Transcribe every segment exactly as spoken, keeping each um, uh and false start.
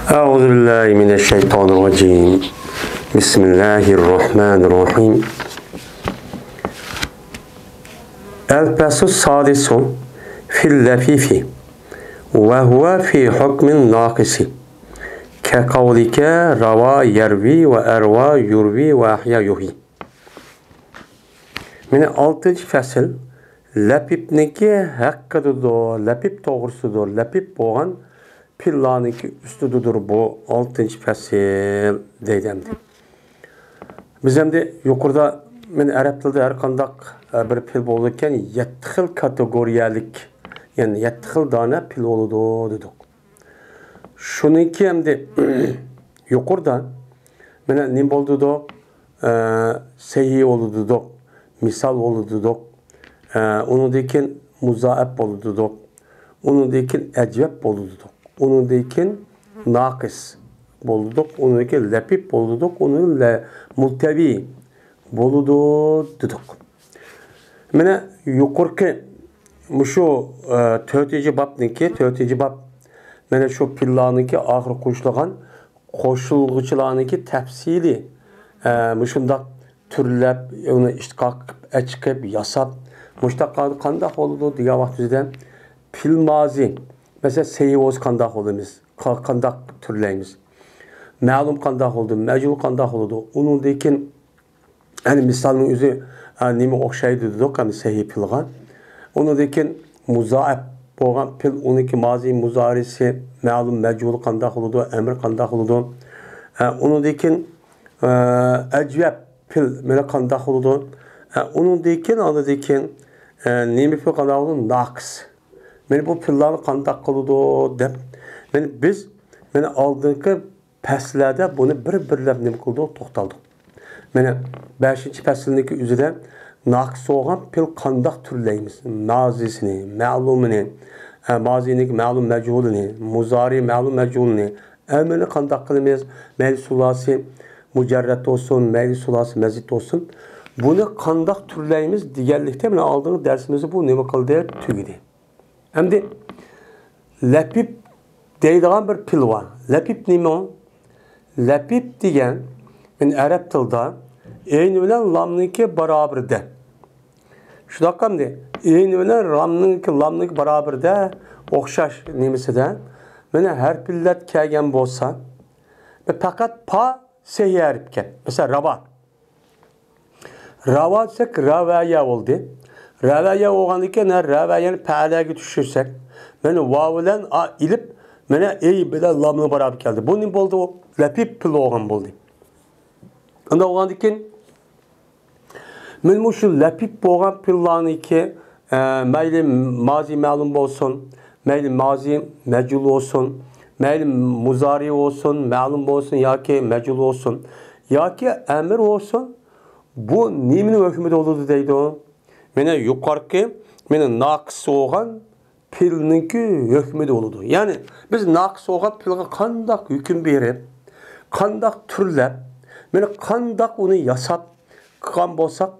أعوذ بالله من الشيطان الرجيم. بسم الله الرحمن الرحيم. الفصل السادس في اللفيف، وهو في حكم الناقص، كقولك روى يروي وأروى يروي وأحيا يحيي. مانا ئالتىنچى پەسىل لەپىپنىڭكى ھەققىدىدۇر، لەپىپ توغرىسىدۇر، لەپىپ بولغان پېئىللارنىڭكى ئۈستىدىدۇر بۇ ئالتىنچى پەسىل دەيدۇ ئەمدى. بىز ئەمدى يۇقىرىدا مانا ئەرەب تىلىدا ھەر قانداق، ئە، بىر پېئىل بولىدىكەن، يەتتە خىل كاتېگورىيەلىك، يەنى يەتتە خىل دانە پېئىل بولىدۇ دېدۇق. شۇنىڭكى ئەمدى يۇقىرىدا مانا نېمە بولدى دېدۇق؟ ئە، سەھىھ بولىدۇ دېدۇق، مىسال بولىدۇ دېدۇق، ئە، ئۇنىڭدىن كېيىن مۇزائەپ بولىدۇ دېدۇق، ئۇنىڭدىن كېيىن ئەجۋەب بولىدۇ دېدۇق، ئۇنىڭدىن كېيىن ناقىس بولىدۇ دېدۇق، ئۇنىڭدىن كېيىن لەپىپ بولىدۇ دېدۇق، ئۇنىڭدىن لە-، مۇلتەۋى بولىدۇ دېدۇق. مانا يۇقىرىقى مۇشۇ، ئە، تۆتىنچى بابنىڭكى، تۆتىنچى باب، مانا شۇ پېئىللارنىڭكى ئاخىرى قوشۇلغان قوشۇلغۇچىلارنىڭكى تەپسىلىي، ئە، مۇشۇنداق تۈرلەپ، ئۇنى ئىشتىقاق قىلىپ، ئەچىقىپ، ياساپ، مۇشۇنداق قىلغاندا قانداق بولىدۇ دېگەن ۋاقتىمىزدا پېئىل مازى، مەسىلەن، سەھىھ بولسا قانداق بولىمىز؟ قا-، قانداق تۈرلەيمىز؟ مەلۇم قانداق بولىدۇ؟ مەجھۇل قانداق بولىدۇ؟ ئۇنىڭدىن كېيىن يەنى مىسالنىڭ ئۆزى، ئە، نېمە ئوخشايدۇ دېدۇق، يەنى سەھىھ پېئىلغا. ئۇنىڭدىن كېيىن مۇزائەپ بولغان پېئىل، ئۇنىڭكى مازى مۇزارىسى، مەلۇم مەجھۇل قانداق بولىدۇ، ئەمر قانداق بولىدۇ. ئە، ئۇنىڭدىن كېيىن، ئە، ئەجۋەب پېئىل مانا قانداق بولىدۇ. ئە، ئۇنىڭدىن كېيىن، ئاندىن كېيىن، ئە، نېمە پېئىل قانداق بولىدۇ؟ ناقىس. مانا بۇ پېئىللارنى قانداق قىلىدۇ دەپ، مانا بىز مانا ئالدىنقى پەسىللەردە بۇنى بىر-بىرلەپ نېمە قىلدۇق؟ توختالدۇق. مانا بەشىنچى پەسىلنىڭكى ئۆزىدە ناقىس بولغان پېئىل قانداق تۈرلەيمىز؟ مازىسىنى، مەلۇمىنى، ئە، مازىنىڭكى مەلۇم مەجھۇلىنى، مۇزارى مەلۇم مەجھۇلىنى، ئەمرىنى قانداق قىلىمىز؟ مەيلى سۇلاسى مۇجەررەت بولسۇن، مەيلى سۇلاسى مەزىد بولسۇن. بۇنى قانداق تۈرلەيمىز دېگەنلىكتە مانا ئالدىنقى دەرسىمىزدە بۇ نېمە قىلدى؟ تۈگىدى. ئەمدى لەپىپ دەيدىغان بىر پېئىل بار. لەپىپ نېمە ئۇ؟ لەپىپ دېگەن، مانا ئەرەب تىلىدا ئەين بىلەن لامنىڭكى باراۋىرىدە. شۇنداق ئەمدى ئەين بىلەن رامنىڭكى، لامنىڭكى باراۋىرىدە، ئوخشاش نېمىسىدە، مانا ھەرپىللەت كەلگەن بولسا، پەقەت پا سەھىھ ھەرپكەن. مەسىلەن، راۋا. راۋا دېسەك، راۋەيە بولدى. راۋەيە بولغاندىن كېيىن، ھە، راۋەيەنى پەئەلەگە چۈشۈرسەك، مانا ۋاۋ بىلەن ئا ئېلىپ، مانا ئەي بىلەن لامنىڭ باراۋىرى كەلدى. بۇ نېمە بولدى؟ ئۇ لەپىپ پېئىل بولغان بولدى. ئۇنداق بولغاندىن كېيىن، مانا مۇشۇ لەپىپ بولغان پېئىللارنىڭكى، ئە، مەيلى مازى مەلۇم بولسۇن، مەيلى مازى مەجھۇل بولسۇن، مەيلى مۇزارى بولسۇن، مەلۇم بولسۇن ياكى مەجھۇل بولسۇن، ياكى ئەمر بولسۇن، بۇ نېمىنىڭ ھۆكمىدە بولىدۇ دەيدۇ؟ مانا يۇقىرىقى، مانا ناقىس بولغان پېئىلنىڭكى ھۆكمىدە بولىدۇ. يەنى بىز ناقىس بولغان پېئىلغا قانداق ھۆكۈم بېرىپ، قانداق تۈرلەپ، مانا قانداق ئۇنى ياساپ قىلغان بولساق،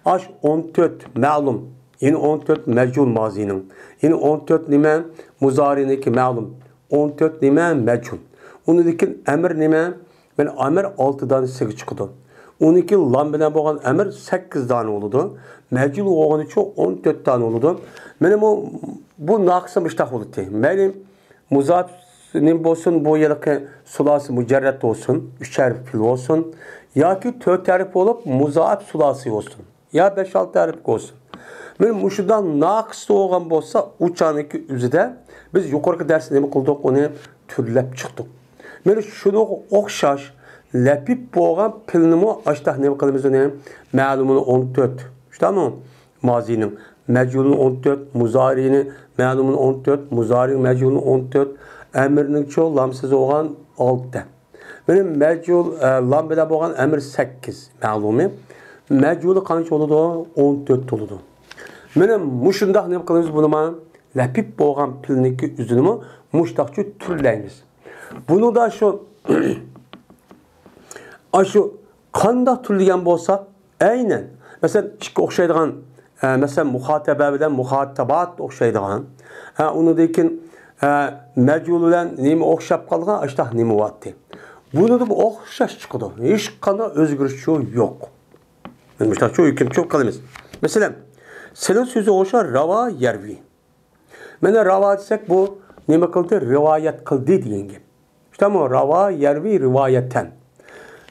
ئاشۇ ئون تۆت مەلۇم، يەنى ئون تۆت مەجھۇل مازىنىڭ، يەنى ئون تۆت نېمە مۇزارىنىڭكى مەلۇم، ئون تۆت نېمە مەجھۇل. ئۇنىڭدىن كېيىن ئەمر نېمە؟ مانا ئەمر ئالتە دانە سىغا چىقىدۇ. ئۇنىڭكى لام بىلەن بولغان ئەمر سەككىز دانە بولىدۇ. مەجھۇل بولغىنى ئۈچۈن ئون تۆت دانە بولىدۇ. مانا بۇ، بۇ ناقىسى مۇشتاق بولىدۇ. مەيلى مۇزاپ نېمە بولسۇن، بۇ يىلقى سۇلاسى مۇجەررەت بولسۇن، ئۈچ ھەرپ پېئىل بولسۇن، ياكى تۆت ھەرپ بولۇپ مۇزائەپ سۇلاسى بولسۇن، يا بەش-ئالتە ھەرپ بولسۇن. مانا مۇشۇنداق ناقىس بولغان بولسا، ئۇ چاغنىڭكى ئۆزىدە بىز يۇقىرىقى دەرستە نېمە قىلدۇق؟ ئۇنى تۈرلەپ چىقتۇق. مانا شۇنىڭغا ئوخشاش لەپىپ بولغان پېئىلنىمۇ ئاشتاق نېمە قىلىمىز؟ ئۇنى مەلۇمىنى ئون تۆت، شۇنداقمۇ؟ مازىنىڭ مەجھۇلىنى ئون تۆت، مۇزارىنى مەلۇمىنى ئون تۆت، مۇزارىنىڭ مەجھۇلىنى ئون تۆت، ئەمرىنىڭچۇ لامسىز بولغان ئالتە. مانا مەجھۇل، ئە، لام بىلەن بولغان ئەمر سەككىز مەلۇمى. مەجھۇلى قانچە بولىدۇ؟ ئون تۆت بولىدۇ. مانا مۇشۇنداق نېمە قىلىمىز بۇنىمۇ؟ لەپىپ بولغان پېئىلنىڭكى ئۆزىنىمۇ مۇشۇنداقچە تۈرلەيمىز. بۇنىڭدا شۇ، ئاشۇ قانداق تۈرلىگەن بولساق، ئەينەن، مەسىلەن، ئىككى ئوخشايدىغان، ئە، مەسىلەن، مۇخاتەبە بىلەن مۇخاتابات ئوخشايدىغان. ھە، ئۇنىڭدىن كېيىن، ئە، مەجھۇل بىلەن نېمە ئوخشاپ قالغان، ئاشتاق نېمە بارتى. بۇنىڭدا بۇ ئوخشاش چىقىدۇ. ھېچقانداق ئۆزگىرىش يوق. مۇشۇنداقچە ھۆكۈم چوق قىلىمىز. مەسىلەن، سېنىڭ سۆزۈڭ ئوخشاش راۋا، يەرۋى. مانا راۋا دېسەك، بۇ نېمە قىلدى؟ رىۋايەت قىلدى دېگەن گەپ. شۇنداقمۇ؟ راۋا، يەرۋى، رىۋايەتەن.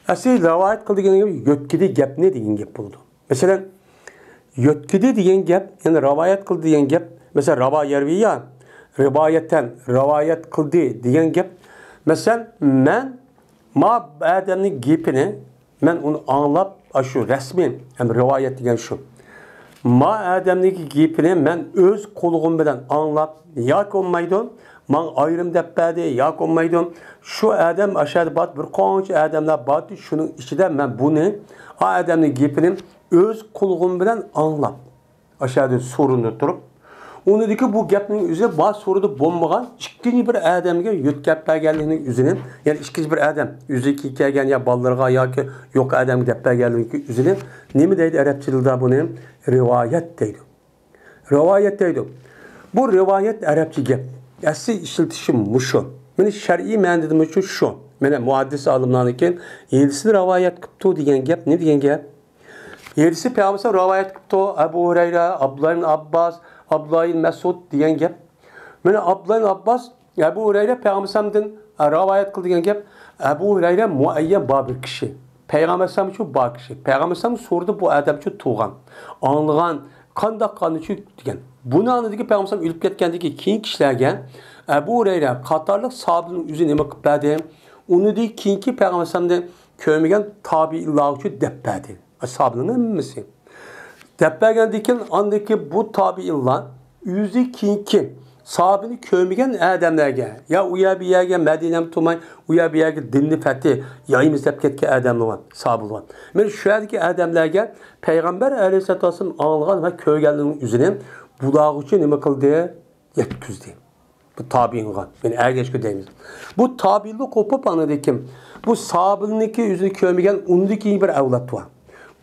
ئەسلى رىۋايەت قىلدى دېگەن گەپ يۆتكىدى گەپنى دېگەن گەپ بولىدۇ. مەسىلەن، يۆتكىدى دېگەن گەپ، يەنى رىۋايەت قىلدى دېگەن گەپ. مەسىلەن، راۋا، يەرۋى يا، رىۋايەتەن، رىۋايەت قىلدى دېگەن گەپ. مەسىلەن، مەن ما ئادەمنىڭ گېپىنى مەن ئۇنى ئاڭلاپ، ئاشۇ رەسمىي، ھەم رىۋايەت دېگەن شۇ. ما ئادەمنىڭكى گېپىنى مەن ئۆز قۇلىقىم بىلەن ئاڭلاپ، ياكى بولمايدۇ، ماڭا ئايرىم دەپ بەردى، ياكى بولمايدۇ، شۇ ئادەم ئاشۇ يەردە بار، بىر قانچە ئادەملەر باردى، شۇنىڭ ئىچىدە مەن بۇنى، ئا ئادەمنىڭ گېپىنى ئۆز قۇلىقىم بىلەن ئاڭلاپ، ئاشۇ يەردە سورۇندا تۇرۇپ، ئۇنىڭدىكى بۇ گەپنىڭ ئۆزى بار سورۇندا بولمىغان ئىككىنچى بىر ئادەمگە يۆتكەپ بەرگەنلىكىنىڭ ئۆزىنى، يەنى ئىككىنچى بىر ئادەم ئۆزىگە كەلگەن يا بالىلىرىغا ياكى يۇقىرى ئادەمگە دەپ بەرگەنلىكىنىڭ ئۆزىنى نېمە دەيدۇ ئەرەب تىلىدا بۇنى؟ رىۋايەت دەيدۇ. رىۋايەت دەيدۇ. بۇ رىۋايەت ئەرەبچە گەپ. ئەسلى ئىشلىتىشى مۇشۇ. مانا شەرئىي مەنىدىمۇ شۇ. مانا مۇھەددىس ئالىملارنىڭكى ھېدىسىنى رىۋايەت قىپتۇ دېگەن گەپ. نېمە دېگەن گەپ؟ ھېدىسى پەيغەمبەر رىۋايەت قىپتۇ، ئەبۇ ھۇرەيرە، ئابدۇللا ئىبن ئابباس، ئابدۇللا ئىبن مەسئۇد دېگەن گەپ. مانا ئابدۇللا ئىبن ئابباس، ئەبۇ ھۇرەيرە پەيغەمبەرمىزدىن رىۋايەت قىلدى دېگەن گەپ. ئەبۇ ھۇرەيرە مۇئەييەن بار بىر كىشى. پەيغەمبەرمىز ئۈچۈن بار كىشى. پەيغەمبەرمىز سورىدى، بۇ ئادەم ئۈچۈن تۇغان، ئاڭلىغان، قانداق قانۇن ئۈچۈن دېگەن. بۇنى ئاندىن كېيىن پەيغەمبەرمىز ئۆلۈپ كەتكەندىن كېيىن كېيىنكى كىشىلەرگە ئەبۇ ھۇرەيرە قاتارلىق ساھابىنىڭ ئۆزى نېمە قىلىپ بەردى؟ ئۇنىڭدىن كېيىنكى پەيغەمبەرمىزنى كۆرمىگەن تابىئىنلار ئۈچۈن دەپ بەردى. ئەسھابنىڭ ھەممىسى. دەپ بەرگەندىن كېيىن، ئاندىن كېيىن بۇ تابىئىنلار ئۆزى كېيىنكى ساھابىنى كۆرمىگەن ئادەملەرگە، يا ئۇ يەر بۇ يەرگە مەدىنەمۇ تۇرماي، ئۇ يەر بۇ يەرگە دىننى پەتھى يايىمىز دەپ كەتكەن ئادەملەر بار، ساھابىلار بار. مانا شۇ يەردىكى ئادەملەرگە پەيغەمبەر ئەلەيھىسسالاتۇ ۋەسسالام ئاڭلىغان ۋە كۆرگەنلىرىنىڭ ئۆزىنى بۇلارغىچە نېمە قىلدى؟ يەتكۈزدى. بۇ تابىئىنغا، يەنى ئەگەشكۈ دەيمىز. بۇ تابىئىنلىق قوپۇپ ئاندىن كېيىن بۇ ساھابىنىڭكى ئۆزىنى كۆرمىگەن ئۇندىن كېيىن بىر ئەۋلاد بار.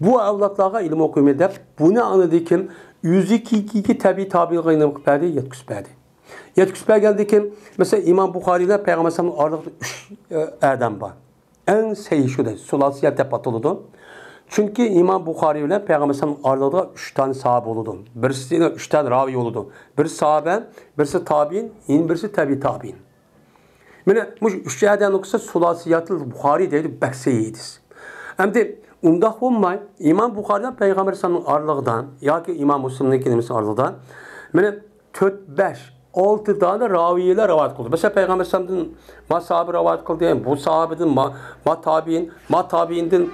بۇ ئەۋلادلارغا ئىلىم ئوقۇيمەن دەپ، بۇنى ئاندىن كېيىن ئۆزىكى تەبىئىي تابىئىنغا ئىلىم قىلىپ بەردى، يەتكۈزۈپ بەردى. يەتكۈزۈپ بەرگەندىن كېيىن، مەسىلەن، ئىمام بۇخارىي بىلەن پەيغەمبەر ئەلەيھىسسالامنىڭ ئارىلىقىدا ئۈچ، ئە، ئادەم بار. ئەڭ سەھىھ شۇ دەيدۇ، سۇلاسىيەت دەپ ئاتىلىدۇ. چۈنكى ئىمام بۇخارىي بىلەن پەيغەمبەر ئەلەيھىسسالامنىڭ ئارىلىقىدا ئۈچ دانە ساھابە بولىدۇ. بىرسى، ئۈچ دانە راۋىي بولىدۇ. بىرسى ساھابە، بىرسى تابىئىن، يەنە بىرسى تەبىئىي تابىئىن. مانا مۇشۇ ئۈچ ئادەمنىڭ قىسى سۇلاسىياتىل بۇخارىي دەيدۇ، بەك سەھىھ ھەدىس. ئەمدى ئۇنداق بولماي، ئىمام بۇخارىي بىلەن پەيغەمبەر ئەلەيھىسسالامنىڭ ئارىلىقىدا ياكى ئىمام مۇسلىمنىڭكى نېمىسى ئارىلىقىدا، مانا تۆت، بەش، ئالتە دانە راۋىيلار رىۋايەت قىلدى. مەسىلەن، پەيغەمبەر ئەلەيھىسسالامدىن ما ساھابە رىۋايەت قىلدى، بۇ ساھابىدىن ما، ما تابىئىن، ما تابىئىندىن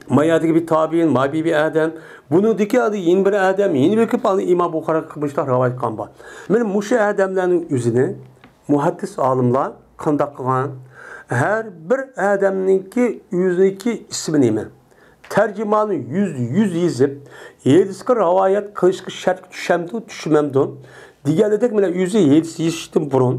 ما يەردىكى بىر تابىئىن، ما بىر، بىر ئادەم. بۇنىڭدىكى يەنە بىر ئادەم، يەنە بىر كۆپ ئىمام بۇخارىي قىلمىشلار رىۋايەت قىلغان بار. مانا مۇشۇ ئادەملەرنىڭ ئۆزىنى مۇھەددىس ئالىملار قانداق قىلغان؟ ھەر بىر ئادەمنىڭكى ئۆزىنىڭكى ئىسمى نېمە؟ تەرجىمانى يۈز، يۈز يېزىپ، ھەدىسكە رىۋايەت قىلىشقا شەرتكە چۈشەمدۇ، چۈشمەمدۇ؟ دېگەنلىدەك، مانا ئۆزى ھەدىس يېزىشتىن بۇرۇن،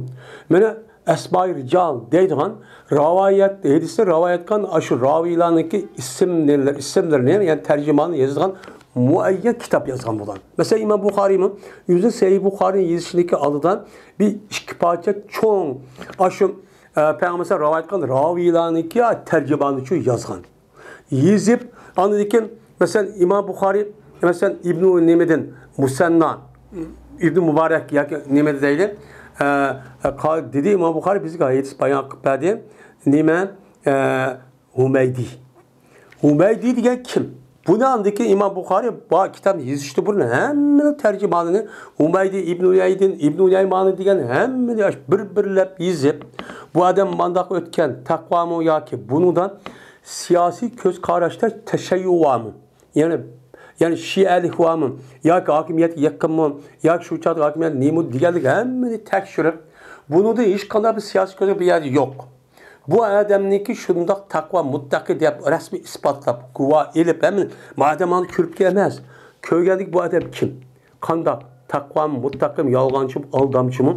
مانا ئەسمائى رىجال دەيدىغان رىۋايەت، ھەدىسنى رىۋايەت قىلغان ئاشۇ راۋىيلارنىڭكى ئىسىملىرى، ئىسىملىرىنى، يەنى تەرجىمانى يېزىدىغان مۇئەييەن كىتاب يازغان بولغان. مەسىلەن، ئىمام بۇخارىيمۇ ئۆزى سەھىھ بۇخارىنى يېزىشىدىكى ئالدىدا بىر ئىككى پارچە چوڭ، ئاشۇ، ئە، پەيغەمبەر رىۋايەت قىلغان راۋىيلارنىڭكى تەرجىمانى ئۈچۈن يازغان. يېزىپ، ئاندىن كېيىن، مەسىلەن، ئىمام بۇخارىي، مەسىلەن، ئىبنۇ نېمىدىن، مۇسەننا، ئىبنۇ مۇبارەك ياكى نېمە دەيلى، ئە، قا-، دېدى، ئىمام بۇخارىي بىزگە ھەدىس بايان قىلىپ بەردى. نېمە؟ ئە، ھۇمەيدى. ھۇمەيدى دېگەن كىم؟ بۇنى ئاندىن كېيىن ئىمام بۇخارىي بۇ كىتابنى يېزىشتىن بۇرۇن ھەممىنىڭ تەرجىمانىنى، ھۇمەيدى، ئىبنۇ يەيدىن، ئىبنۇ يەيمانى دېگەن ھەممىنى بىر-بىرلەپ يېزىپ، بۇ ئادەم مانداق ئۆتكەن، تەقۋامۇ ياكى بۇنىڭدا سىياسىي كۆز قاراشتا تەشەييۇ بارمۇ؟ يەنى، يەنى شىئەلىك بارمۇ؟ ياكى ھاكىمىيەتكە يېقىنمۇ؟ ياكى شۇ چاغدا ھاكىمىيەت نېمە دېگەنلىك ھەممىنى تەكشۈرۈپ، بۇنىڭدا ھېچقانداق بىر سىياسىي كۆزنەك بىر يەردە يوق. بۇ ئادەمنىڭكى شۇنداق تەقۋا مۇتتەقى دەپ رەسمىي ئىسپاتلاپ، گۇۋاھ ئېلىپ، ھەممە ما ئادەم ئاڭا كۆرۈپكى ئەمەس، كۆرگەندىكى بۇ ئادەم كىم؟ قانداق؟ تەقۋامۇ، مۇتتەقىمۇ، يالغانچىمۇ، ئالدامچىمۇ؟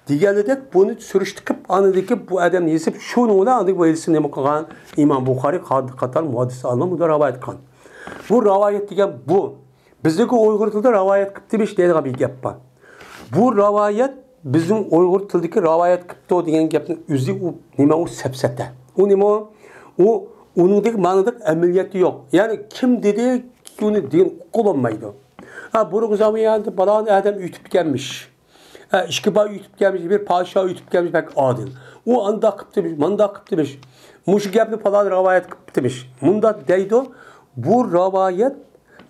دېگەنلىدەك بۇنى سۈرۈشتە قىلىپ، ئاندىكى بۇ ئادەمنى يېزىپ، شۇنىڭ بىلەن ئاندىكى بۇ ھەدىسنى نېمە قىلغان؟ ئىمام بۇخارىي قاتار مۇھەددىس ئالىم بۇنى رىۋايەت قىلغان. بۇ رىۋايەت دېگەن بۇ. بىزدىكى ئۇيغۇر تىلىدا رىۋايەت قىپتىمىش دەيدىغان بىر گەپ بار. بۇ رىۋايەت بىزنىڭ ئۇيغۇر تىلىدىكى رىۋايەت قىپتۇ دېگەن گەپنىڭ ئۆزى ئۇ نېمە، ئۇ سەپسەتە. ئۇ نېمە؟ ئۇ ئۇنىڭدەك مەنىدەك ئەمەلىيەتى يوق. يەنى كىم دېدى، ئۇنى دېگەن ئۇققىلى بولمايدۇ. ھە، بۇرۇنقى زاماندا پالان ئادەم ئۆتۈپ كەلمىش. ھە، ئىككى باي ئۆتۈپ كەلمىش، بىر پادىشاھ ئۆتۈپ كەلمىش، بەك ئادىل. ئۇ ئانداق قىپتىمىش، مانداق قىپتىمىش. مۇشۇ گەپنى پالان رىۋايەت قىپتىمىش. مۇنداق دەيدۇ، بۇ رىۋايەت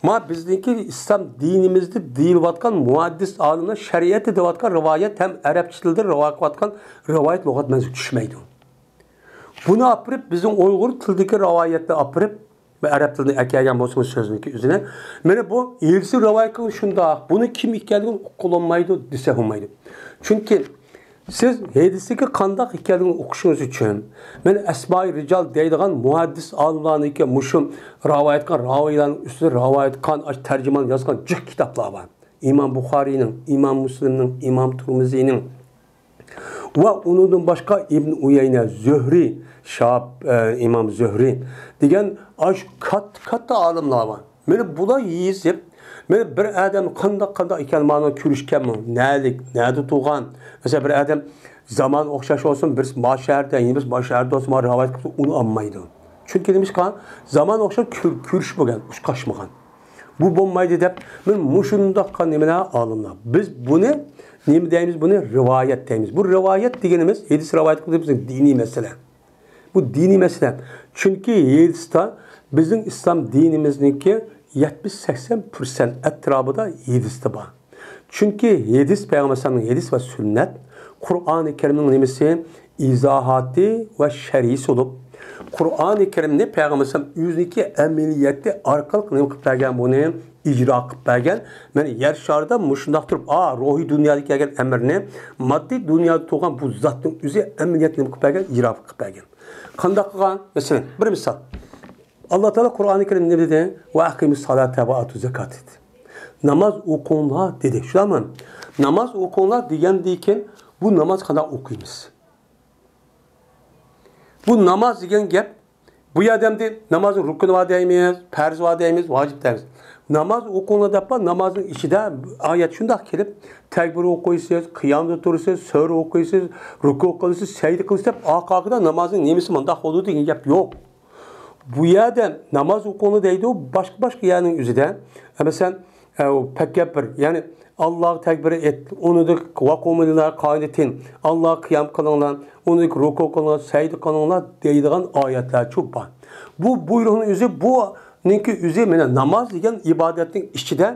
ما بىزنىڭكى ئىسلام دىنىمىزدە دېيىلىۋاتقان مۇھەددىس ئالىملار شەرىئەتتە دەۋاتقان رىۋايەت ھەم ئەرەبچە تىلدا رىۋايەت قىلىۋاتقان رىۋايەت لۇغەت مەنزىلىگە چۈشمەيدۇ. بۇنى ئاپىرىپ، بىزنىڭ ئۇيغۇر تىلىدىكى رىۋايەتنى ئاپىرىپ، ۋە ئەرەب تىلىدىن ئەكەلگەن بولسىمۇ سۆزنىڭكى ئۆزىنى، مانا بۇ ھېدىسنى رىۋايەت قىلغان شۇنداق، بۇنى كىم ئىكەنلىكىنى ئۇققىلى بولمايدۇ دېسە بولمايدۇ. چۈنكى سىز ھېدىسنىڭكى قانداق ئىكەنلىكىنى ئۇقۇشىڭىز ئۈچۈن، مانا ئەسمائى رىجال دەيدىغان مۇھەددىس ئالىملارنىڭكى مۇشۇ رىۋايەت قىلغان راۋىيلارنىڭ ئۈستىدە رىۋايەت قىلغان، ئاشۇ تەرجىمانى يازغان جىق كىتابلار بار. ئىمام بۇخارىينىڭ، ئىمام مۇسلىمنىڭ، ئىمام تۇرمۇزىنىڭ ۋە ئۇنىڭدىن باشقا ئىبن ئۇيەينە، زۆھرى، شاپ، ئە، ئىمام زۆھرى دېگەن ئاشۇ كاتتا، كاتتا ئالىملار بار. مانا بۇلار يېزىپ، مانا بىر ئادەم قانداق، قانداق ئىكەن، مانا كۆرۈشكەنمۇ، نەلىك، نەدە تۇغان. مەسىلەن، بىر ئادەم زامان ئوخشاش بولسۇن، بىرسى ما شەھەردە، يەنە بىرسى ما شەھەردە بولسا، ما رىۋايەت قىلسا، ئۇنى ئالمايدۇ. چۈنكى نېمىشقا؟ زامان ئوخشاش، كۆر-، كۆرۈشمىگەن، ئۇچراشمىغان. بۇ بولمايدۇ دەپ، مانا مۇشۇنداق نېمىلەر ئالىملار. بىز بۇنى نېمە دەيمىز؟ بۇنى رىۋايەت دەيمىز. بۇ رىۋايەت دېگىنىمىز، ھەدىس رىۋايەت قىلىش بىزنىڭ دىنىي مەسىلە. بۇ دىنىي مەسىلە. چۈنكى ھەدىستە بىزنىڭ ئىسلام دىنىمىزنىڭكى يەتمىش سەكسەن پىرسەنت ئەتراپىدا ھەدىستە بار. چۈنكى ھەدىس، پەيغەمبەر ئەلەيھىسسالامنىڭ ھەدىس ۋە سۈننەت، قۇرئانى كەرىمنىڭ نېمىسى؟ ئىزاھاتى ۋە شەرھىسى بولۇپ، قۇرئانى كەرىمنى پەيغەمبەر ئەلەيھىسسالام ئۆزىنىڭكى ئەمەلىيەتى ئارقىلىق نېمە قىلىپ بەرگەن؟ بۇنى ئىجرا قىلىپ بەرگەن. مانا يەر شارىدا مۇشۇنداق تۇرۇپ، ئا، روھىي دۇنيادا كەلگەن ئەمرنى ماددىي دۇنيادا تۇرغان بۇ زاتنىڭ ئۆزى ئەمەلىيەتنى نېمە قىلىپ بەرگەن؟ ئىجرا قىلىپ بەرگەن. قانداق قىلغان؟ مەسىلەن، بىر مىسال. ئاللا تائالا قۇرئانى كەرىمدە نېمە دېدى؟ ۋە ئەقىمۇس سالاتا ۋە ئاتۇز زاكات دېدى. ناماز ئوقۇڭلار دېدى. شۇنداقمۇ؟ ناماز ئوقۇڭلار دېگەندىن كېيىن بۇ ناماز قانداق ئوقۇيمىز؟ بۇ ناماز دېگەن گەپ، بۇ يەردە ئەمدى نامازنىڭ رۇكنى بار دەيمىز، پەرزى بار دەيمىز، ۋاجىپ دەيمىز. ناماز ئوقۇڭلار دەپلا نامازنىڭ ئىچىدە ئايەت شۇنداق كېلىپ، تەكبىر ئوقۇيسىز، قىيامدا تۇرىسىز، سۈرە ئوقۇيسىز، رۇكۇ قىلىسىز، سەجدە قىلىسىز دەپ ئارقا-ئارقىدىن نامازنىڭ نېمىسى مۇنداق بولىدۇ دېگەن گەپ يوق. بۇ يەردە ناماز ئوقۇڭلار دەيدۇ، باشقا-باشقا يەرنىڭ ئۆزىدە، مەسىلەن، ئە، ئۇ پەككەپپىر، يەنى ئاللاغا تەكبىر ئېيت، ئۇنىڭدىن ۋەقۇمۇ لىللاھى قانىتىن، ئاللاغا قىيام قىلىڭلار، ئۇنىڭدىن رۇكۇ قىلىڭلار، سەجدە قىلىڭلار دەيدىغان ئايەتلەرچۇ بار. بۇ بۇيرۇقنىڭ ئۆزى، بۇنىڭكى ئۆزى، مانا ناماز دېگەن ئىبادەتنىڭ ئىچىدە،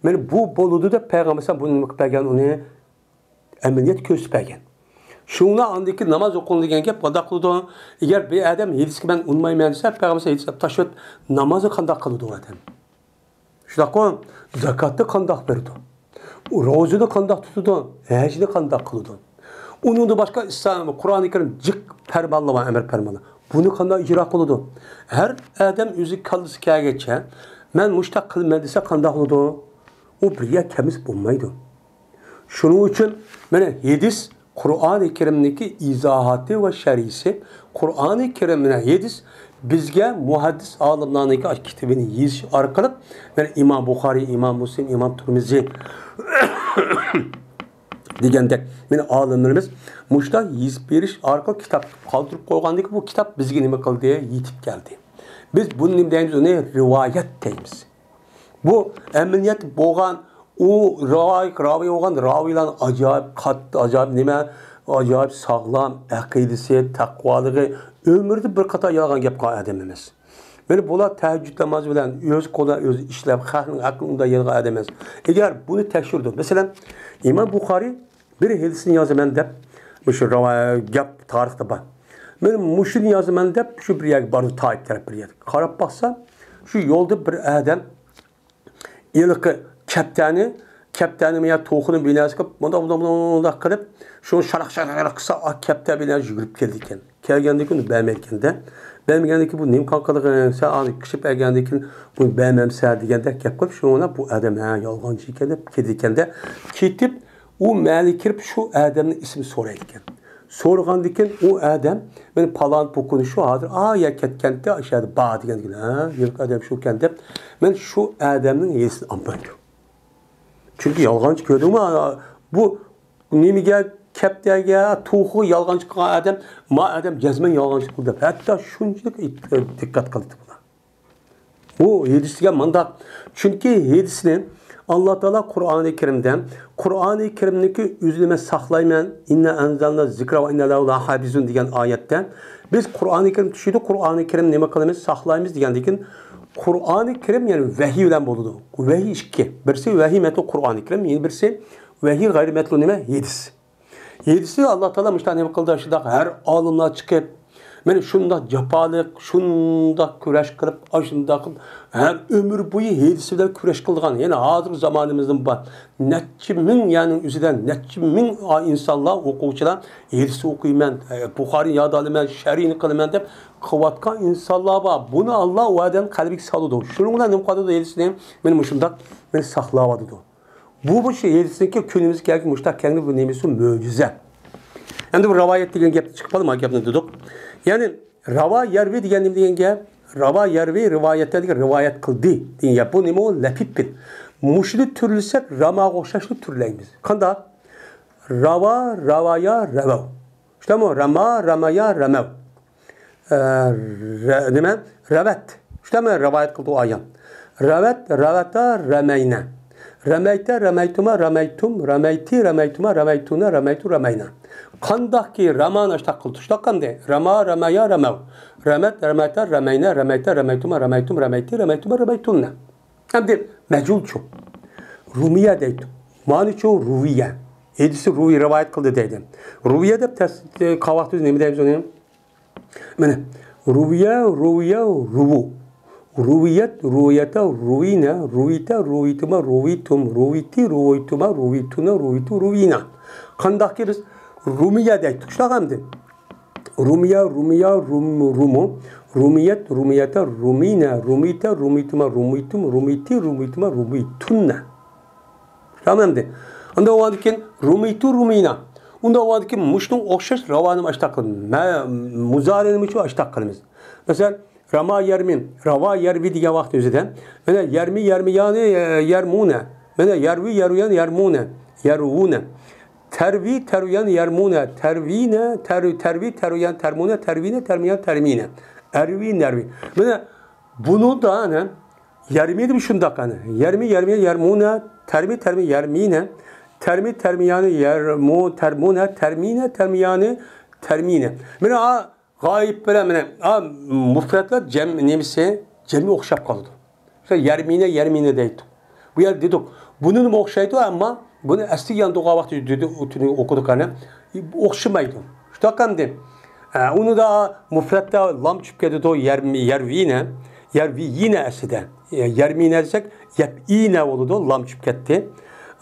مانا بۇ بولىدۇ دەپ پەيغەمبەر ئەلەيھىسسالام بۇنى نېمە قىلىپ بەرگەن، ئۇنى ئەمەلىيەتتە كۆرسىتىپ بەرگەن. شۇڭا ئاندىن كېيىن ناماز ئوقۇڭ دېگەن گەپ قانداق قىلىدۇ؟ ئەگەر بىر ئادەم ھەدىسكە مەن ئۇنىمايمەن دېسە، پەيغەمبەر ئەلەيھىسسالام ھەدىسكە تاشلاپ، نامازنى قانداق قىلىدۇ ئۇ ئادەم؟ شۇنداققۇ؟ زاكاتنى قانداق بېرىدۇ؟ روزىنى قانداق تۇتىدۇ؟ ھەجنى قانداق قىلىدۇ؟ ئۇنىڭدىن باشقا ئىسلام، قۇرئانى كەرىم جىق پەرمانلار بار، ئەمر پەرمانلار. بۇنى قانداق ئىجرا قىلىدۇ؟ ھەر ئادەم ئۆزى كاللىسى كەلگەنچە، مەن مۇشۇنداق قىلىمەن دېسە قانداق بولىدۇ؟ ئۇ بىر يەر كەمسىپ بولمايدۇ. شۇنىڭ ئۈچۈن مانا ھەدىس قۇرئانى كەرىمنىڭكى ئىزاھاتى ۋە شەرھىسى، قۇرئانى كەرىم بىلەن ھەدىس بىزگە مۇھەددىس ئالىملارنىڭكى كىتابىنى يېزىش ئارقىلىق، مانا ئىمام بۇخارىي، ئىمام مۇسلىم، ئىمام تۇرمۇزى دېگەندەك، مانا ئالىملىرىمىز مۇشۇنداق يېزىپ بېرىش ئارقىلىق كىتاب قالدۇرۇپ قويغاندىكىن، بۇ كىتاب بىزگە نېمە قىلدى؟ يېتىپ كەلدى. بىز بۇنى نېمە دەيمىز؟ ئۇنى رىۋايەت دەيمىز. بۇ ئەمەلىيەت بولغان، ئۇ راۋاي، راۋىي بولغان راۋىيلارنىڭ ئاجايىپ قاتتىق، ئاجايىپ نېمە، ئاجايىپ ساغلام ئەقىدىسى، تەقۋالىقى، ئۆمرىدە بىر قېتىم يالغان گەپ قىلغان ئادەم ئەمەس. مانا بۇلار تەھەججۇد نامازى بىلەن ئۆز قولى بىلەن ئۆزى ئىشلەپ، خەقنىڭ ھەققىنى ئۇنداق يەيدىغان ئادەم ئەمەس. ئەگەر بۇنى تەكشۈردى، مەسىلەن، ئىمام بۇخارىي بىر ھەدىسنى يازىمەن دەپ، مۇشۇ راۋا-، گەپ تارىختا بار. مەن مۇشۇنى يازىمەن دەپ، شۇ بىر يەرگە باردى، تائىپ تەرەپ بىر يەرگە. قاراپ باقسا، شۇ يولدا بىر ئادەم ھېلىقى كەپتەرنى، كەپتەرنى يا توخۇنى بىر نەرسە قىلىپ، مۇنداق، مۇنداق، مۇنداق، مۇنداق قىلىپ، شۇنى شاراق، شاراق، شاراق قىلسا، ئا، كەپتەر بىر نەرسە يۈگۈرۈپ كېلىدىكەن. كەلگەندىن كېيىن ئۇنى بەرمەيدىكەن-دە. بەرمىگەندىن كېيىن بۇ نېمە قىلغىنىڭ، سەن ئانى كىشى بەرگەندىن كېيىن بۇنى بەرمەمسەن دېگەندەك گەپ قىلىپ، شۇڭا بۇ ئادەم، ھە، يالغانچى ئىكەن دەپ كېتىدىكەن-دە. كېتىپ، ئۇ مەھەللىگە كىرىپ شۇ ئادەمنىڭ ئىسمىنى سورايدىكەن. سورىغاندىن كېيىن ئۇ ئادەم، مانا پالان پوكۇنى شۇ ھازىر ئا يەر كەتكەنتى، ئاشۇ يەردە بار دېگەندىكىن، ھە، ھېلىقى ئادەم شۇكەن دەپ، مانا شۇ ئادەمنىڭ ھەدىسىنى ئالمايدۇ. چۈنكى يالغانچى كۆردۈڭمۇ؟ بۇ نېمىگە، كەپتەرگە، توخۇغا يالغانچى قىلغان ئادەم، ما ئادەم جەزمەن يالغانچى قىلدى دەپ، ھەتتا شۇنچىلىك ئېت-، دىققەت قىلدى بۇلار. بۇ ھېدىس دېگەن مۇنداق. چۈنكى ھېدىسنى ئاللا تائالا قۇرئانى كەرىمدە، قۇرئانى كەرىمنىكى ئۆزىنى مەن ساقلايمەن، «ئىننا ئەنزەلنا زىكرا ۋە ئىننا لەھۇ لەھافىزۇن» دېگەن ئايەتتە، بىز قۇرئانى كەرىم چۈشىدۇ، قۇرئانى كەرىم نېمە قىلىمىز؟ ساقلايمىز دېگەندىكىن، قۇرئانى كەرىم، يەنى ۋەھىي بىلەن بولىدۇ. ۋەھىي ئىككى. بىرسى ۋەھىي مەتلۇ قۇرئانى كەرىم، يەنە بىرسى ۋەھىي غەيرىي مەتلۇ نېمە؟ ھېدىس. ھېدىسنى ئاللا تائالا مۇشۇنداق نېمە قىلدى، شۇنداق ھەر ئالىملار چىقىپ، مانا شۇنداق جاپالىق، شۇنداق كۈرەش قىلىپ، ئاشۇنداق قىلىپ، ھەر ئۆمۈر بويى ھېدىس بىلەن كۈرەش قىلىدىغان، يەنە ھازىرقى زامانىمىزدىمۇ بار. نەچچە مىڭ يەرنىڭ ئۆزىدە نەچچە مىڭ ئىنسانلار، ئوقۇغۇچىلار ھېدىس ئوقۇيمەن، بۇخارىنى ياد ئالىمەن، شەرھىنى قىلىمەن دەپ قىلىۋاتقان ئىنسانلار بار. بۇنى ئاللا ئۇ ئادەمنىڭ قەلبىگە سالىدۇ. شۇنىڭ بىلەن نېمە قىلىدۇ؟ ھېدىسنى مانا مۇشۇنداق مانا ساقلاۋاتىدۇ. بۇ، بۇ شېئىرنىڭكى كۈنىمىزگە كەلگەن مۇشتاق كەلگەن بۇ نېمىسى مۆجىزە. ئەمدى بۇ رىۋايەت دېگەن گەپتىن چىقىپ قالدى، ما گەپنى دېدۇق. يەنى راۋا يەرۋى دېگەن نېمە دېگەن گەپ؟ راۋا يەرۋى، رىۋايەتتە دېگەن رىۋايەت قىلدى دېگەن گەپ. بۇ نېمە ئۇ؟ لەپىت پېت. مۇشۇنى تۈرلىسەك راماغا ئوخشاشلا تۈرلەيمىز. قانداق؟ راۋا، راۋايا، رەۋەۋ. شۇنداقمۇ؟ راما، رامايا، رەمەۋ. ئە، رە-، نېمە؟ رەۋەت. شۇنداقمۇ؟ رىۋايەت قىلدى ئۇ ئايال. رەۋەت، رەۋەتا، رەمەينە. رەمەيتە، رەمەيتۇما، رەمەيتۇم، رەمەيتى، رەمەيتۇما، رەمەيتۇنە، رەمەيتۇ، رەمەينە. قانداقكى رامانى ئاشتاق قىلدى، شۇنداق قىلدى. راما، رامايا، رەمەۋ. رەمەت، رەمەتا، رەمەينە، رەمەيتە، رەمەيتۇما، رەمەيتۇم، رەمەيتى، رەمەيتۇما، رەمەيتۇنە. ئەمدى مەجھۇلچۇ؟ رۇمىيە دەيدۇ. مانىچۇ؟ رۇۋىيە. ھېدىسى رۇۋى، رىۋايەت قىلدى دەيدۇ. رۇۋىيە دەپ تەس-، قاۋاقتىمىز نېمە دەيمىز ئۇنى؟ مانا، رۇۋىيە، رۇۋىيە، رۇۋۇ. رۇۋىيەت، رۇۋىيەتە، رۇۋىنە، رۇۋىتە، رۇۋىتۇما، رۇۋىتۇم، رۇۋىتى، رۇۋۇيتۇما، رۇۋىتۇنە، رۇۋىتۇ، رۇۋىنا. قانداقكى بىز رۇمىيە دەيتتۇق، شۇنداق ئەمدى. رۇمىيە، رۇمىيا، رۇم-، رۇمۇ. رۇمىيەت، رۇمىيەتە، رۇمىنە، رۇمىتە، رۇمىتۇما، رۇمىتۇم، رۇمىتى، رۇمىتۇما، رۇمىتۇنە. تامام ئەمدى. ئۇنداق بولغاندىكىن رۇمىيتۇ، رۇمىينا. ئۇنداق بولغاندىكىن مۇشۇنىڭغا ئوخشاش راۋانىمۇ ئاشتاق قىلىمىز. مە-، مۇزارىنىمۇچۇ ئاشتاق قىلىمىز. مەسىلەن، راما يەرمى، راۋا يەرۋى دېگەن ۋاقىت ئۆزىدە. مانا يەرمى، يەرمىيانى، يە-، يەرمۇنە. مانا يەرۋى، يەرۋىيان، يەرمۇنە. يەرۋۇنە. تەرۋى، تەرۋىيان، يەرمۇنە. تەرۋىنە، تەر-، تەرۋى، تەرۋىيان، تەرمۇنە. تەرۋىنە، تەرمىيان، تەرمىنە. ئەرۋى، نەرۋى. مانا بۇنىڭدا، ئەنە، يەرمى دېمە شۇنداق، ئەنە. يەرمى، يەرمى، يەرمۇنە، تەرمى، تەرمى، يەرمىنە، تەرمى، تەرمىيانى، يەرمۇ-، تەرمۇنە، تەرمىنە، تەرمىيانى، تەرمىنە. مانا، ئا، غايىب بىلەن، مانا، ئا، مۇفرەتلەر جەم-، نېمىسى؟ جەمئى ئوخشاپ قالىدۇ. مىسال، يەرمىنە، يەرمىنە دەيتتۇق. بۇ يەردە دېدۇق. بۇنىمۇ ئوخشايدۇ، ئەمما بۇنى ئەسلىگە ياندۇرغان ۋاقتى دېدۇق، ئۇتۇنى ئوقۇدۇق، قېنى. ئوخشىمايدۇ. شۇنداق ئەمدى. ئە، ئۇنىدا مۇفرەتتە لام چۈشۈپ كېتىدۇ، يەرمى-، يەرۋىنە، يەرۋىيىنە ئەسلىدە. يەرمىنە دېسەك، يەپئىنە بولىدۇ، لام چۈشۈپ كەتتى.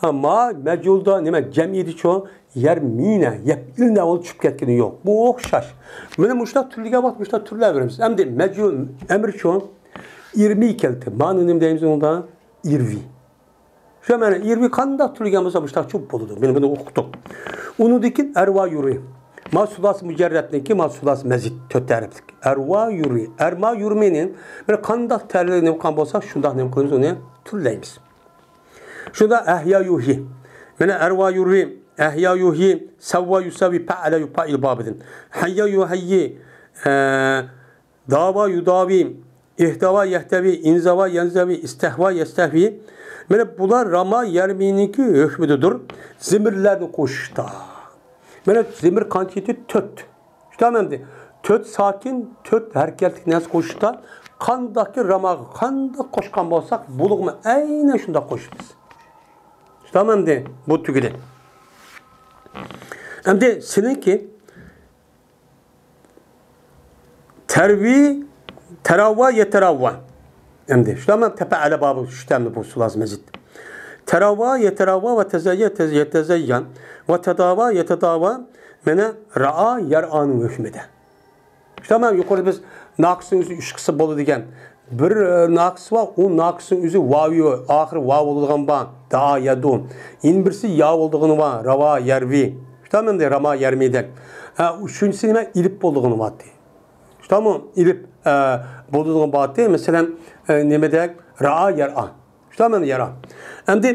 ئەمما مەجھۇلدا نېمە، جەمئىيدىچۇ، يەرمىنە، يەپئىلنە بولۇپ چۈشۈپ كەتكىنى يوق. بۇ ئوخشاش. مانا مۇشۇنداق تۈرلىگەن ۋاقىت مۇشۇنداق تۈرلەۋېرىمىز. ئەمدى مەجھۇل ئەمىر شۇ، ئىرمى كەلدى. مانا نېمە دەيمىز ئۇنىڭدا؟ ئىرۋى. شۇ مەنە ئىرۋى قانداق تۈرلىگەن بولسا مۇشۇنداق چوپ بولىدۇ. مانا بۇنى ئوقۇتتۇق. ئۇنىڭدىن كېيىن ئەرۋا يۇرى. ما سۇلاسى مۇجەررەتنىڭكى ما سۇلاسى مەزىد تۆت ھەرپلىك. ئەرۋا يۇرى. ئەرما يۇرمىنى مانا قانداق تەرلىگەن نېمە قىلغان بولسا شۇنداق نېمە قىلىمىز، ئۇنى تۈرلەيمىز. شۇندا ئەھيا يۇھي. مانا ئەرۋا يۇرۋى، ئەھيا يۇھي، سەۋۋا يۇسەۋۋى، پەئەلە يۇپائىل بابىدىن. ھەييا يۇھەييى، ئە، داۋا يۇداۋى، ئىھتاۋا يەھتەۋى، ئىنزاۋا يەنزەۋى، ئىستەھۋا يەستەھۋى. مانا بۇلار راما يەرمىنىڭكى ھۆكمىدىدۇر. زېمىرلەرنى قوشۇشتا. مانا زېمىر قانچە ئىدى؟ تۆت. شۇنداقمۇ ئەمدى؟ تۆت ساكىن، تۆت ھەرىكەتلىك نەرسە قوشۇشتا قانداقكى راماغا قانداق قوشقان بولساق، بۇلۇغمۇ ئەينەن شۇنداق قوشىمىز. شۇنداقمۇ ئەمدى؟ بۇ تۈگىدى. ئەمدى سېنىڭكى تەرۋى، تەراۋا، يەتەراۋا. ئەمدى شۇنداقمۇ؟ تەپەئەلە بابى شۇ تەمدە بۇ سۇلاسى مەزىد. تەراۋا، يەتەراۋا ۋە تەزەييە، تەز-، يەتەزەييان ۋە تەداۋا، يەتەداۋا. مانا رائا، يەرئانىڭ ھۆكمىدە. شۇنداقمۇ؟ يۇقىرىدا بىز ناقىسنىڭ ئۆزى ئۈچ قىسىم بولىدۇ دېگەن. بىر، ئە، ناقىس بار، ئۇ ناقىسنىڭ ئۆزى ۋاۋى، ئاخىرى ۋاۋ بولىدىغان بار، دائا، يەدۇ. يەنە بىرسى يا بولىدىغىنى بار، راۋا، يەرۋى. شۇنداقمۇ ئەمدى؟ راما، يەرمىدەك. ھە، ئۈچىنچىسى نېمە؟ ئېلىپ بولىدىغىنى بار. شۇنداقمۇ؟ ئېلىپ، ئە، بولىدىغىنى بار. مەسىلەن، ئە، نېمىدەك؟ رائا، يەرئا. شۇنداقمۇ؟ يەرئا. ئەمدى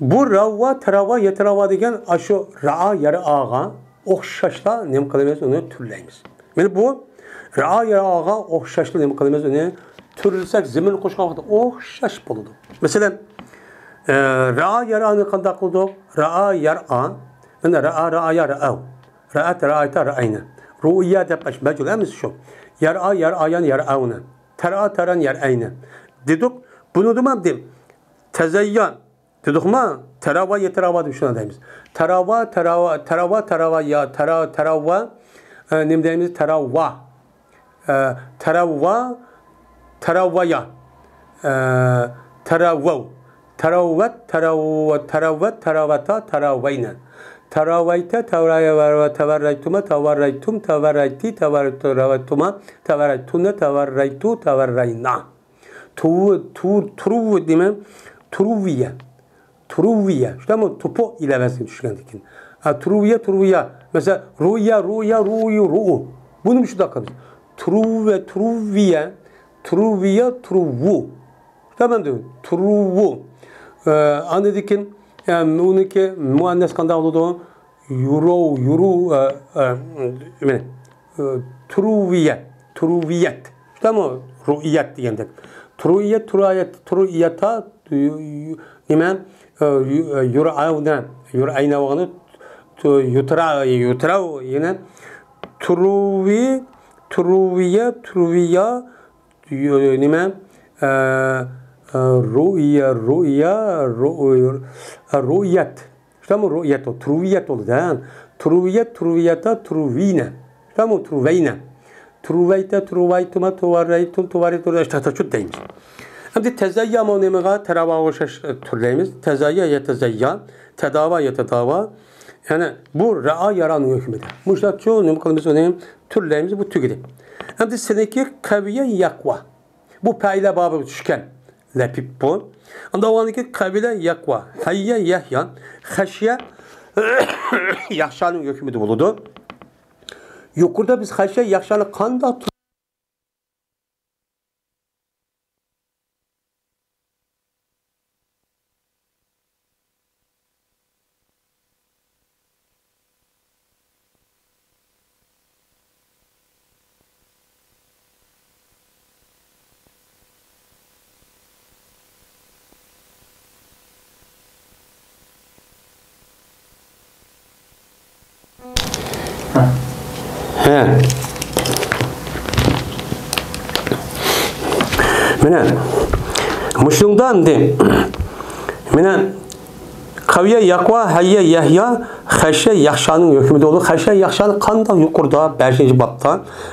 بۇ راۋا، تىراۋا، يەتىراۋا دېگەن ئاشۇ رائا، يەرئاغا ئوخشاشلا نېمە قىلىمىز، ئۇنى تۈرلەيمىز. مانا بۇ رائا، يەرئاغا ئوخشاشلا نېمە قىلىمىز، ئۇنى تۈرلىسەك، زېمىن قوشقان ۋاقىتتا ئوخشاش بولىدۇ. مەسىلەن، ئە، رائا، يەرئانى قانداق قىلدۇق؟ رائا، يەرئا. مانا رائا، رائايا، رائاۋ. رائەت، رائايتا، رائاينى. رۇئيا دەپ ئاشۇ مەجھۇل ئەمەس شۇ. يەرئا، يەرئايان، يەرئاۋنى. تەرئا، تەرئان، يەرئەينى. دېدۇق. بۇنىدىمۇ دېدۇق. تەزەييا. دېدۇقما؟ تەراۋا، يەتەراۋا دەپ شۇنداق دەيمىز. تەراۋا، تەراۋا، تەراۋا، تەراۋا، يا، تەرا-، تەراۋا، ئە، نېمە دەيمىز؟ تەراۋا. ئە، تەراۋا، تەراۋايا. ئە، تەراۋاۋ. تەراۋەت، تەراۋ-، تەراۋەت، تەراۋەتا، تەراۋەينە. تەراۋەيتە، تەۋرەيۋە، تەۋەررەيتۇما، تەۋەررەيتۇم، تەۋەررەيتى، تەۋەررەيتۇما، تەۋەررەيتۇنە، تەۋەررەيتۇ، تەۋەررەينا. تۇۋ-، تۇ-، تۇرۇۋ دېمە، تۇرۇۋىيە. تۇرۇۋىيە. شۇنداقمۇ؟ توپا ئېلەۋەرسەڭ چۈشكەندىن كېيىن. ئا، تۇرۇۋىيە، تۇرۇۋىيە. مەسىلەن، رۇيە، رۇيە، رۇيۇ، رۇئۇ. بۇنى شۇنداق قىلىمىز. تۇرۇۋە، تۇرۇۋىيە، تۇرۇۋىيە، تۇرۇۋۇ. شۇنداقمۇ؟ تۇرۇۋۇ. ئە، ئاندىن كېيىن، ئە، ئۇنىڭكى مۇئەننەس قانداق بولىدۇ؟ يۇرو، يۇرو، ئە، ئە، مانا، ئە، تۇرۇۋىيەت، تۇرۇۋىيەت. شۇنداقمۇ؟ رۇئىيەت دېگەندەك. تۇرۇئىيەت، تۇرۇئىيەت، تۇرۇئىيەتا، يۇ-، يۇ-، نېمە؟ ئە، يۇ-، ئە، يۇرئەۋنە، يۇرئەينە بولغىنى، تۇ-، يۇترا-، يۇتراۋ، يەنە تۇرۇۋى، تۇرۇۋىيە، تۇرۇۋىيا، يۇ-، نېمە؟ ئە، ئە، رۇئىيە، رۇئىيە، رۇ-، ئە، رۇئىيەت. شۇنداقمۇ؟ رۇئيەت بولدى. تۇرۇۋىيەت بولدى دە. تۇرۇۋىيەت، تۇرۇۋىيەتا، تۇرۇۋىينە. شۇنداقمۇ؟ تۇرۇۋەينە. تۇرۇۋەيتە، تۇرۇۋايتۇما، تۇرۇۋەررەيتۇم، تۇرۇۋەررەيتۇ، ئىشتاتا چۇت دەيمىز. ئەمدى تەزەييامۇ نېمىغا؟ تەراۋاغا ئوخشاش، ئە، تۈرلەيمىز. تەزەييا، يەتەزەييا، تەداۋا، يەتەداۋا. يەنى بۇ رائا، يارانىڭ ھۆكمىدە. مۇشۇنداقچۇ نېمە قىلىمىز ئۇنى؟ تۈرلەيمىز، بۇ تۈگىدى. ئەمدى سېنىڭكى قەۋىيە، يەقۋا. بۇ پەئىلە بابىغا چۈشكەن لەپىپ بۇ. ئاندىن ئاۋۋالدىكى قەبىلە يەقۋا، ھەييە يەھيا، خەشيە يەخشانىڭ ھۆكمىدە بولىدۇ. يۇقىرىدا بىز خەشيە يەخشانى قانداق ھە. مانا مۇشۇنىڭدا ئەمدى، مانا قەۋىيە يەقۋا، ھەييە يەھيا، خەشيە يەخشانىڭ ھۆكمىدە بولىدۇ. خەشيە يەخشانى قانداق يۇقىرىدا، بەشىنچى بابتا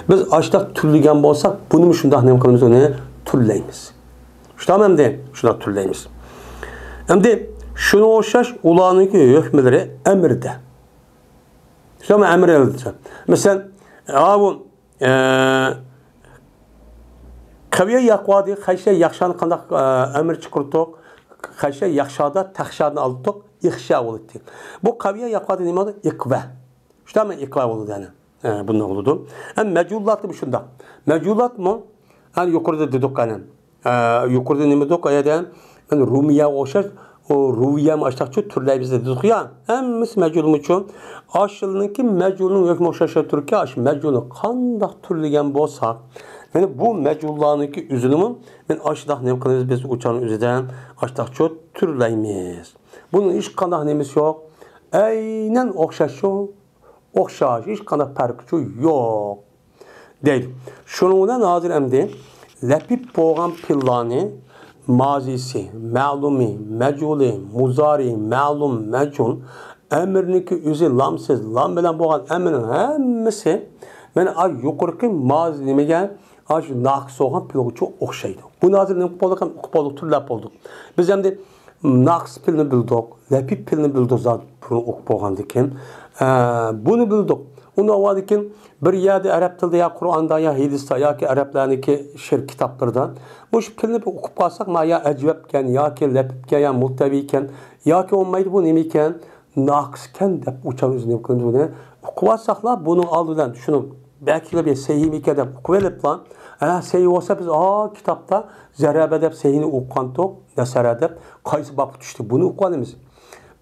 بىز ئاشۇنداق تۈرلىگەن بولساق، بۇنىمۇ شۇنداق نېمە قىلىمىز، ئۇنى تۈرلەيمىز. شۇنداقمۇ ئەمدى؟ شۇنداق تۈرلەيمىز. ئەمدى شۇنىڭغا ئوخشاش ئۇلارنىڭكى ھۆكمىلىرى ئەمىردە. شۇنداقمۇ؟ ئەمىر ئەلدىچە. مەسىلەن، ئاۋۇ، ئە، قەۋىيە يەقۋادى، خەشيە يەخشانى قانداق، ئە، ئەمىر چىقىرتتۇق؟ خەشيە يەخشادا تەخشادىن ئالدۇق، ئىخشا بولدى. بۇ قەۋىيە يەقۋادى نېمە بولدى؟ ئىقۋە. شۇنداقمۇ؟ ئىقۋە بولىدۇ يەنى. ئە، بۇنداق بولىدۇ. ئەمما مەجھۇللاتمۇ شۇنداق. مەجھۇللاتمۇ، ئەنە يۇقىرىدا دېدۇق ئەنە. ئە، يۇقىرىدا نېمە دېدۇق ئۇ يەردە؟ مانا رۇمىيەگە ئوخشاش، ئۇ رۇۋىيەمۇ ئاشتاقچۇ تۈرلەيمىز دېدۇق يا. ھەممىسى مەجھۇلمۇچۇ. ئاشۇلىنىڭكى مەجھۇلنىڭ ھۆكمى ئوخشاش تۇركى، ئاشۇ مەجھۇلنى قانداق تۈرلىگەن بولساق، مانا بۇ مەجھۇللارنىڭكى ئۆزىنىمۇ مانا ئاشۇنداق نېمە قىلىمىز بىز ئۇچارنىڭ ئۆزىدە ئاشتاقچۇ تۈرلەيمىز. بۇنىڭ ھېچقانداق نېمىسى يوق. ئەينەن ئوخشاشچۇ. ئوخشاش، ھېچقانداق پەرقىچۇ يوق دەيدۇ. شۇنىڭ بىلەن ھازىر ئەمدى لەپىپ بولغان پېئىللارنى مازىسى، مەلۇمى، مەجھۇلى، مۇزارى، مەلۇم، مەجھۇل، ئەمىرنىڭكى ئۆزى لامسىز، لام بىلەن بولغان ئەمىرنىڭ ھەممىسى مانا ئا يۇقىرىقى مازى نېمىگە؟ ئاشۇ ناقىس بولغان پېئىلغىچۇ ئوخشايدۇ. بۇنى ھازىر نېمە قىلىپ بولدۇق؟ ئۇقۇپ بولدۇق، تۈرلەپ بولدۇق. بىز ئەمدى ناقىس پېئىلنى بىلدۇق، لەپىپ پېئىلنى بىلدۇق زادى بۇنى ئوقۇپ بولغاندىن كېيىن. ئە، بۇنى بىلدۇق. ئۇنى ئاۋۋالدىن كېيىن بىر يەردە ئەرەب تىلىدا يا قۇرئاندا يا ھەدىستە ياكى ئەرەبلەرنىڭكى شېئىر كىتابلىرىدا مۇشۇ پېئىلنى بىر ئوقۇپ قالساق، ما يا ئەجۋەبكەن ياكى لەپىپكەن يا مۇلتەۋىكەن ياكى بولمايدۇ بۇ نېمىكەن؟ ناقىسكەن دەپ ئۇچار ئۆزىنى نېمە قىلىمىز بۇنى؟ ئوقۇۋالساقلا بۇنىڭ ئالدى بىلەن شۇنى بەكلا بىر سەھىھمىكەن دەپ ئوقۇۋېلىپلا، ھە، سەھىھ بولسا بىز، ئا، كىتابتا زەرەبە دەپ سەھىھنى ئوقۇغانتۇق، نەسەرە دەپ قايسى بابقا چۈشتى بۇنى ئوقۇۋالىمىز.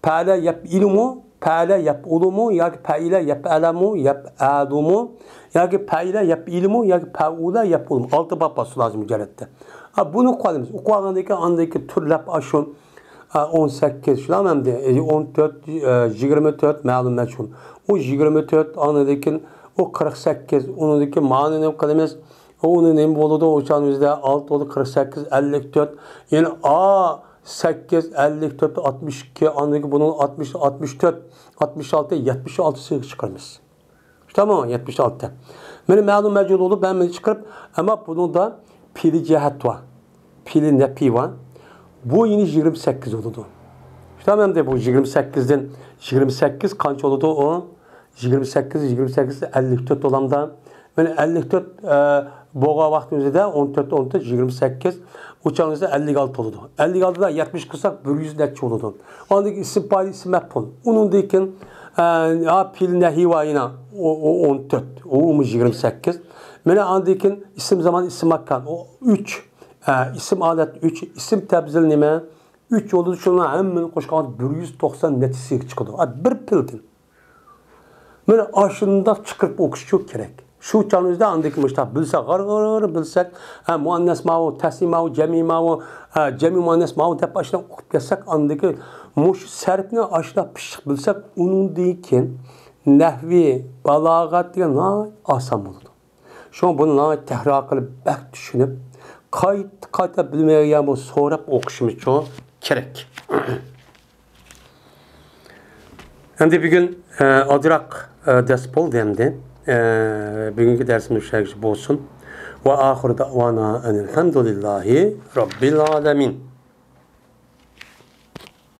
پەئەلە يەپئىلۇمۇ، پەئەلە يەپئۇلۇمۇ ياكى پەئىلە يەپئەلەمۇ يەپئەلۇمۇ ياكى پەئىلە يەپئىلۇمۇ ياكى پەئۇلە يەپئۇلۇمۇ. ئالتە باب بار سۇلازىم مۇجەررەتتە. ھە، بۇنى ئوقۇۋالىمىز. ئوقۇۋالغاندىن كېيىن ئاندىن كېيىن تۈرلەپ ئاشۇ، ھە، ئون سەككىز شۇلارمۇ ئەمدى؟ ئون تۆت، يىگىرمە تۆت مەلۇم مەجھۇل. ئۇ يىگىرمە تۆت، ئاندىن كېيىن ئۇ قىرىق سەككىز، ئۇنىڭدىن كېيىن مانى نېمە قىلىمىز؟ ئۇنى نېمە بولىدۇ؟ ئۇ چاغنىڭ ئۆزىدە ئالتە بولدى، قىرىق سەككىز، ئەللىك تۆت. يەنى ئا سەككىز، ئەللىك تۆت، ئاتمىش ئىككى، ئاندىن كېيىن بۇنىڭ ئاتمىش، ئاتمىش تۆت، ئاتمىش ئالتە، يەتمىش ئالتە سىغا چىقىرىمىز. شۇنداقمۇ؟ يەتمىش ئالتە. مانا مەلۇم مەجھۇل بولۇپ، ھەممىنى چىقىرىپ، ئەمما بۇنىڭدا پېئلى جەھەت بار. پېئلى نەپى بار. بۇ يەنە يىگىرمە سەككىز بولىدۇ. شۇنداقمۇ؟ ئەمدى بۇ يىگىرمە سەككىزدىن يىگىرمە سەككىز قانچە بولىدۇ ئۇ؟ يىگىرمە سەككىز، يىگىرمە سەككىز، ئەللىك تۆت بولامدا. مانا ئەللىك تۆت، ئە، بولغان ۋاقتىمىزدا ئون تۆت، ئون تۆت، يىگىرمە سەككىز، ئۇ چاغدا ئەللىك ئالتە بولىدۇ. ئەللىك ئالتىدا يەتمىش قىلساق، بىر يۈز نەچچە بولىدۇ. ئاندىن كېيىن ئىسىم پائىل، ئىسىم مەپئۇل. ئۇنىڭدىن كېيىن، ئە، ھە، پېئلى نەھى بار يەنە، ئۇ، ئۇ ئون تۆت، ئۇمۇ يىگىرمە سەككىز. مانا ئاندىن كېيىن ئىسىم زامان، ئىسىم ماكان، ئۇ ئۈچ. ئە، ئىسىم ھالەت ئۈچ، ئىسىم تەپزىل نېمە؟ ئۈچ بولىدۇ، شۇنىڭ ھەممىنى قوشقاندا بىر يۈز توقسان نەچچە سىغا چىقىدۇ. ئە، بىر پېئىلدىن. مانا ئاشۇنداق چىقىرىپ ئوقۇشچۇ كېرەك. شۇ چاغنىڭ ئۆزىدە ئاندىن كېيىن مۇشۇنداق بىلسە، غار غار بىلسەك، ھە، مۇئەننەس ماۋۇ، تەسنىيە ماۋۇ، جەمئىي ماۋۇ، ھە، جەمئىي مۇئەننەس ماۋۇ دەپ ئاشۇنداق ئوقۇپ كەتسەك، ئاندىن كېيىن مۇشۇ سەرپنى ئاشۇنداق پىششىق بىلسەك، ئۇنىڭدىن كېيىن نەھۋى، بالاغەت دېگەن ناھايىتى ئاسان بولىدۇ. شۇڭا بۇنى ناھايىتى تەكرار قىلىپ، بەك چۈشىنىپ، قايتا، قايتا بىلمەيدىغان بولسا سوراپ ئوقۇشىمىزچۇ كېرەك. ئەمدى بۈگۈن، ئە، ئازراق، ئە، دەرس بولدى ئەمدى. ئە، بۈگۈنكى دەرسىمىز شۇ يەرگىچە بولسۇن. ۋە ئاخىرۇ دەئۋانا ئەنىل ھەمدۇلىللاھى رەببىل ئالەمىن.